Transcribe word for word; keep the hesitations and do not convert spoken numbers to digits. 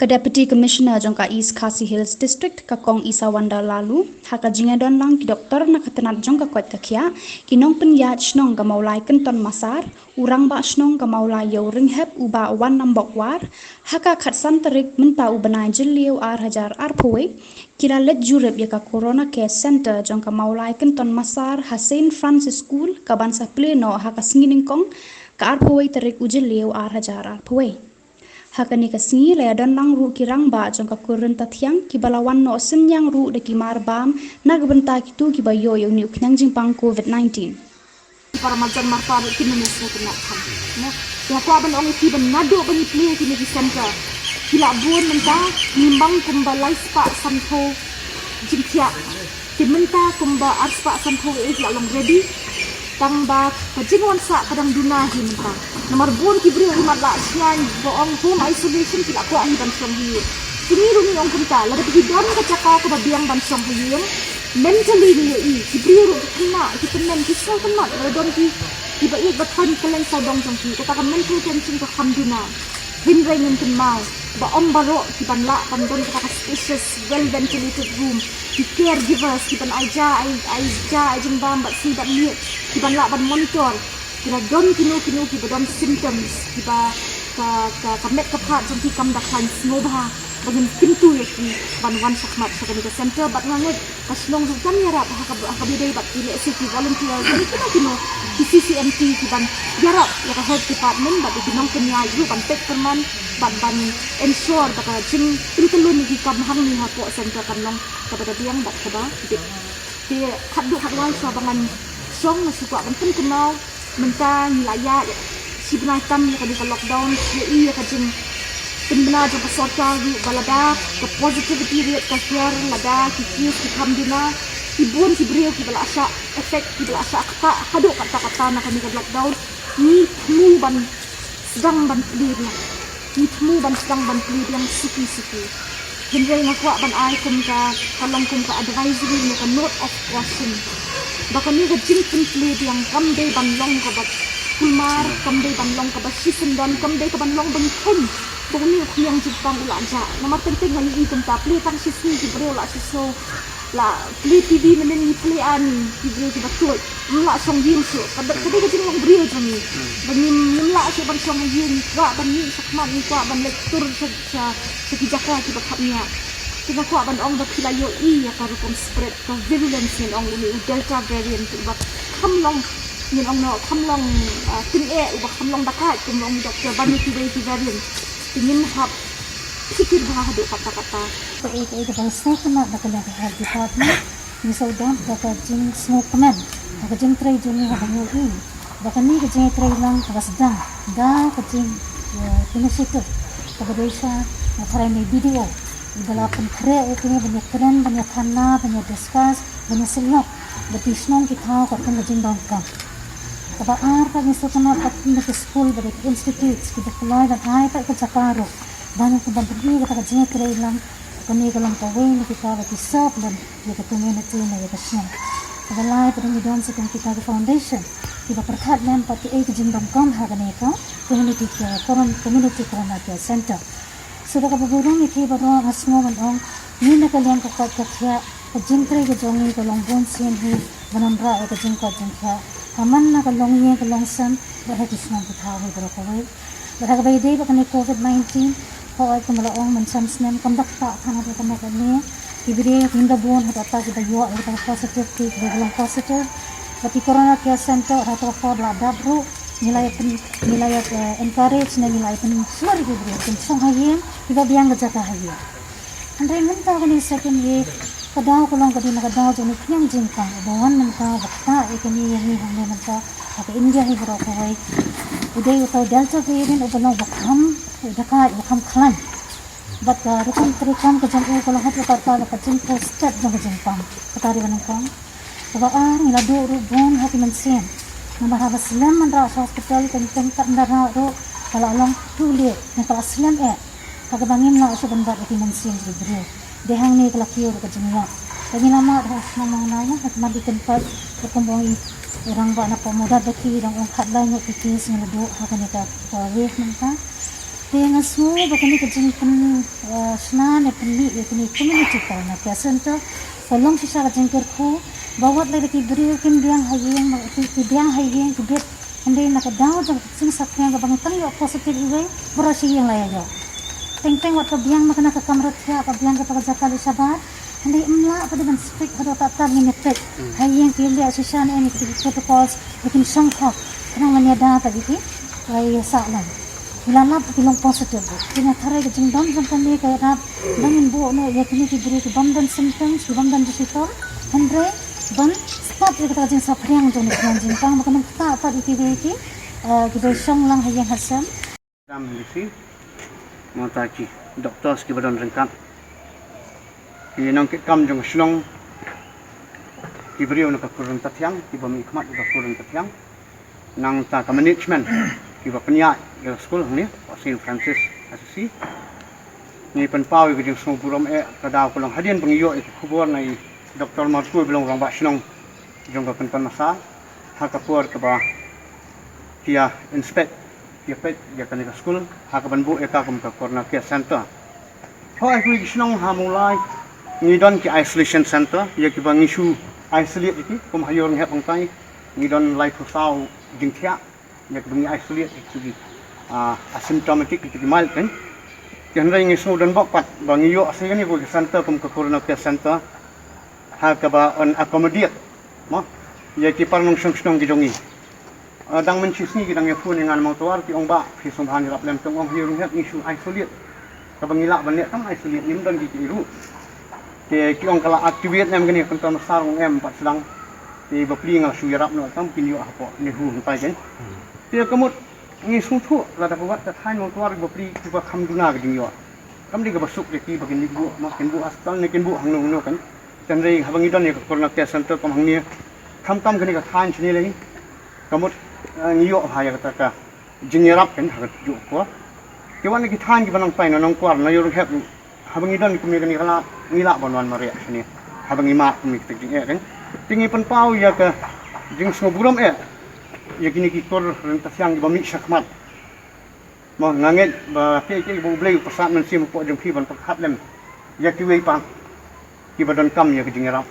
Ka Deputy Commissioner jong ka East Khasi Hills District, ka Kong Isawanda Laloo, ha ka jingïadon lang ki doktor na ka tnat jong ka koit ka khiah, ki nongpynïaid shnong ka Mawlai Kynton Massar, u rangbah shnong ka Mawlai Ïewrynghep u Bah Wannambok War, ha ka khatsan tarik mynta u bnai Jylliew ar hajar arphew wei, ki la leit jurip ïa ka Corona Care Centre jong ka Mawlai Kynton Massar ha Saint Francis School, ka ban sa plie noh ha ka sngi nyngkong, ka arphew wei tarik u Jylliew ar hajar arphew wei. Ha kane ka sngi la ïadon lang ruh ki rangbah jong ka Kur Ryntathiang, kiba la wan noh synñiang ruh da ki mar bam na ka bynta kito kiba ïoh ïa une u khñiang jingpang COVID nineteen. Para marjan marpa ruh kin ym ïohsngew kynnoh kham. Nga kwah ban ong ïa phi ba naduh ba ngi plie ïa kine ki centre, ki la bun mynta, ngi mang kumba lai spah sanphew jingthiah. Te mynta kumba ar spah sanphew eh ki la long ready. Tang ba ka jingwan sah ka dang duna hi mynta. Namar bun ki briew hi mat la shngaiñ ba ong home isolation, ki la kwah hi ban shong ha ïing. Te ngi ruh ngi ong kumta, lada phi don ka jaka kaba biang ban shong ha ïing, mentally ngi ïohi, ki briew ruh ki khynnah, ki tymmen, ki sngewtynnat, lada don ki, kiba ïeit ba thoiñ kylleng sawdong jong ki, kata ka mental tension ka kham duna. Hynrei ngin kynmaw ba ym baroh ki ban lah ban don kata ka spacious, well ventilated room. Ki caregivers ki ban ai ja, ai, ai ja, ai jingbam bad sngi bad miet, ki ban lah ban monitor. Ki la don kino kino kiba don symptoms, kiba ka, ka, ka met ka phad jong ki kam da khlaiñ sngewbha, ba ngin kyntu ïa ki ban wan shakhmat sha kane ka centre. Bad nga ngeit ka shnong ruh kan ïarap ha ka, ha kaba ïadei bad ki, lehse ki volunteers, ki kino kino, ki C C M T ki ban ïarap ïa ka health department bad ïa ki nongpynïaid ruh ban peit pyrman bad ban ensure ba ka jingpynkyllun ïa ki kam hangne hapoh centre kan long kaba da biang bad kaba bit. Te khatduh khatwai shuwa ba ngan shong, nga shu kwah ban pynkynmaw, mynta ngi la ïaid shi bnai tam ïa kane ka lockdown, ïohi ïa ka jingpynbna jong ka sorkar ruh ba lada ka positivity rate ka hiar, lada ki case ki kham duna, ki bun ki briew kiba la shah affect, kiba la shah ktah haduh katta katta na kane ka lockdown. Ngi thmu ban sdang ban plie biang. Ngi thmu ban sdang ban plie biang suki suki. Hynrei nga kwah ban ai kum ka, ka long kum ka advisory ne ka note of caution, ba kane ka jingpynplie biang kam dei ban long kaba kulmar, kam dei ban long kaba shisyndon, kam dei ka ban long ba ngi kheiñ ba une u khñiang jingpang u la jah. Namar teng teng ngi ïohi kumta, plie tang shisngi ki briew la shisngew, la plie T V mynnin ngi plie ani, ki briew kiba tuid, ym lah shong ïing shuh. Ka dei, ka dei ka jinglong briew jong ngi. Ba ngim, ngim lah shuh ban shong ha ïing, ngi kwah ban mih shakhmat, ngi kwah ban leit tur sha, sha, sha ki jaka kiba khapngiah. Te nga kwah ban ong ba phi la ïohi ïa ka rukom spread, ka virulence ngin ong, une u Delta variant uba kham long, ngin ong noh, kham long, ah, tyngeh, uba kham long dakaid kum long doctor ban ïa kiwei ki variant. Te ngin hap shikir bha haduh katta katta. Kaei kaei kaba sngewtynnat na ka liang ka health department, ngi sngewdon da ka jingsngewkmen, da ka jingtrei jong ngi haba ngi ïohi ba kane ka jingïatreilang kaba sdang da ka jing, eh, initiative kaba dei sha, eh, tharai ne B D O, iba la pynkhreh ïa kine ban ïakren, ban ïakhana, ban ïadiscuss, ban ïasyllok bad ki shnong ki thaw katkum ka jingdonkam. Kaba ar pat, ngi sngewtynnat pat kum ki skul bad ki institutes kiba pynlong ban ai pat ka jaka ruh ban, ban pyni kata ka jingïatreilang. Kane ka long kawei na kita ba ki serve lem ïa ka community ne ïa ka shnong. Kaba lai pat, ngi don sa kum kita ki foundation kiba pyrkhat lem pat kiei ki jingdonkam ha kane ka community care, coron-, community corona care center. So da kaba burom ïa ki baroh, nga sngew ban ong, ngi na ka liang ka koit ka khiah, ka jingtrei ka jong ngi ka long bun sien hi ban wanrah ïa ka jingkoit jingkhiah ha man la ka longïing ka longsem bad ha ki shnong ki thaw hi baroh kawei. Bad ha kaba ïadei bad kane COVID nineteen, hooid, kumba la ong, mynshem snem kam da ktah than haduh kane kane. Ki briew kim da bun haduh katta kiba ïoh ïa kata ka positive, ki, kiba long positive. Bad ki corona care center haduh katta ka por la dap ruh, ngi la ïa pyn, ngi la ïa, eh, encourage ne ngi la ïa pynshlur ïa ki briew kin shong ha ïing, kiba biang ka jaka ha ïing. Hynrei mynta kane second wave, ka daw ka long ka dei na ka daw jong une u khñiang jingpang uba wan mynta, uba ktah ïa kane ïa ngi hangne mynta ha ka India hi baroh kawei. U dei uta u Delta variant uba long uba kham, uba dakaid, uba kham khlaiñ. Bad ka rukom treikam ka jong u ka long haduh katta katta ka jingphohstet jong ka jingpang. Kata dei kaba nyngkong. Kaba ar, ngi la duh ruh bun ha ki mynsiem. Namar haba slem ban rah sha hospital, ka nyngkong ka ynda rah ruh ka la long too late, ne ka la slem eh. Ha kaba ngim lah shuh ban bat ïa ki mynsiem ki briew. Dei hangne ka la kiew ruh ka jingïap. Ka ngi la mad ha shnong Mawlai, ha khmat i kynpait, ka kum ong i rangbah na Pamudat ba ki dang ong khatlai ngut ki case ngi la duh ha kane ka, ka wave mynta. Te nga sngew ba kane ka jingpyn, eh, shna ne pynmih ïa kane ka community corner care center ka long shisha ka jingkyrkhu ba wat la ki briew kim biang ha ïing, ki, ki biang ha ïing ki bit, hynrei na ka daw jong ka jingsaphriang kaba ngi tang ïoh positive iwei, baroh shi ïing la ïoh. Teng teng wat ka biang ma kane ka kamra thiah, ka biang kata ka jaka leit shabar, hynrei ym lah pat ban strict haduh katta ngin ïa peit. Ha ïing ki leh shisha ne ki protocols, kin shong khop, khnang ban ïada pat ïa ki, ïa sah lem. Ki la lap ki long positive. Ki nga tharai ka jingdon jong kane ka ïarap ba ngin buh noh ïa kine ki briew ki bym don symptoms, ki bym don jinghitom, hynrei ban stop ïa kata ka jingsaphriang jong ki jingpang ba kan ym ktah pat ïa kiwei ki, eh, ki ba shong lang ha ïing ha sem. Dam lisi, nangta ki doctors kiba don ryngkat, ki nongkitkam jong ka shnong, ki briew na ka kur Ryntathiang, kiba mihkhmat ïa ka kur Ryntathiang, nangta ka management kiba pynïaid ïa ka skul hangne, Saint Francis Assisi. Ngi pynpaw ïa ka jingsngewburom eh, ka daw ka long hadien ba ngi ïoh ïa ka khubor na i Doctor Marco ba long rangbah shnong jong ka Kynton Massar, ha ka por kaba ki ïa inspect, ki ïa peit ïa kane ka skul, ha kaban buh ïa ka kum ka corner care center. Hooid, ha kiwei ki shnong ha Mawlai ngi don ki isolation center, ïa kiba ngi shu isolate ïa ki, kum ha Ïew Rynghep hangtai ngi don laiphew saw jingthiah, ïa kiba ngi isolate ïa ki, ah, asymptomatic, ïa ki mild kan. Te hynrei ngi sngew donbok pat ba ngi ïoh sa ïa kane kawei ka center kum ka corner care center, ha kaba yn accommodate, mo, ïa ki para nongshong shnong ki jong ngi. Ah, dang mynshisngi ki dang ïa phone ïa nga na Mawtawar, ki ong, "Bah, phi sngewbha ban ïarap lem." Tang ong, "Ha Ïew Rynghep ngi shu isolate, kaba ngi lah ban leh tang isolate, ngim don ki kiei ruh." Te ki ong ka la activate ne em kane ka Kynton Massar, ong em pat sdang. Te bapli nga la shu ïarap noh tang ba kin ïoh hapoh NEHU hangtai kan. Te ka mut ngi sngewthuh, lada ka wat ka thaiñ Mawtawar, bapli kiba kham duna ka jingïoh. Kam dei kaba suk ïa ki ba kin buh, mo, kin buh hospital ne kin buh hangno hangno kan. Te hynrei haba ngi don ïa ka corner care center kum hangne, khamtam kane ka thaiñ shane lei, ka mut, eh, ngi ïoh ha ïa kata ka jingïarap kan ha kajuh ka por. Te wat na ki thaiñ kiba nangtai, na Nongkwar, na Ïew Rynghep, haba ngi don kum ïa kane ka lad, ngi lah ban wan mareh shane haba ngi mad kum ïa kata ka jingeh kan. Te ngi pynpaw ïa ka jingsngewburom eh ïa kine ki kur Ryntathiang kiba mih shakhmat. Mo, nga ngeit ba kiei kiei ba U Blei u pyrsad mynsiem hapoh jong phi ban pyrkhat lem ïa kiwei pat kiba donkam ïa ka jingïarap.